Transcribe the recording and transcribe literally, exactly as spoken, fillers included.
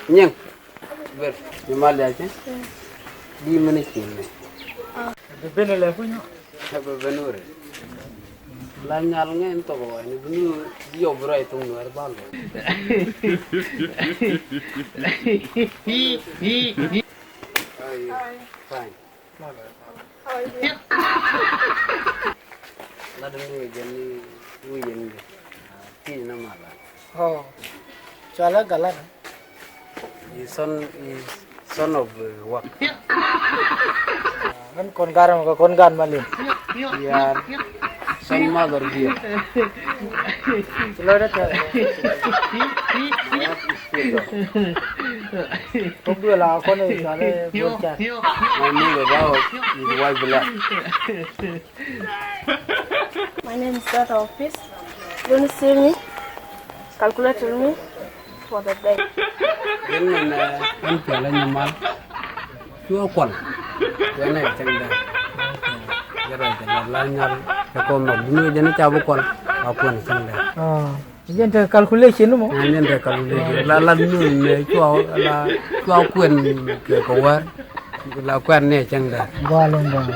Nyiŋ. Ber ni mal ya cɛ. Di mini cin ni. Bɛ ben lɛ fu nyɔ. Bɛ ben wɛrɛ. La nyal ŋɛ in tɔgɔ wa ni bini yɔ bura i tuŋ nuɛr bal. Fine. Lat ni wä jɛn ni wä jɛn ni. Ti na mala. Oh. Cua lɛ galat. Is son, is son of, uh, work. Ŋän kɔn gar mɛ kɛ kɔn gan ma lin. Yeah. Son mother dear. Ci lɔcdä tɛth. Kɔk duël a kɔn i̱ cɔal i̱ buɔ̱n cat. My neighbor, wow, is wife black. My name is Daughter of Peace. Don't see me. Calculated me for the day. Yɛn mɛn, eh, ɛn piɛl ɛ nyamal. Cuɔ kuɔl. Cuɔ nɛ cɛŋ dɛ. Jɛ rɔ cɛ la la nyal. Cɛ kɔ mɔk duni jɛ ni ca bi kuɔl. Wa kuɔn cɛŋ dɛ. Ah. Jɛn te calculation mɔ. Jɛn te calculation. La la nun ne cua la cua kuɛn kɛ kɛ wär. La kuɛn ne cɛŋ da. Gɔl in gɔl.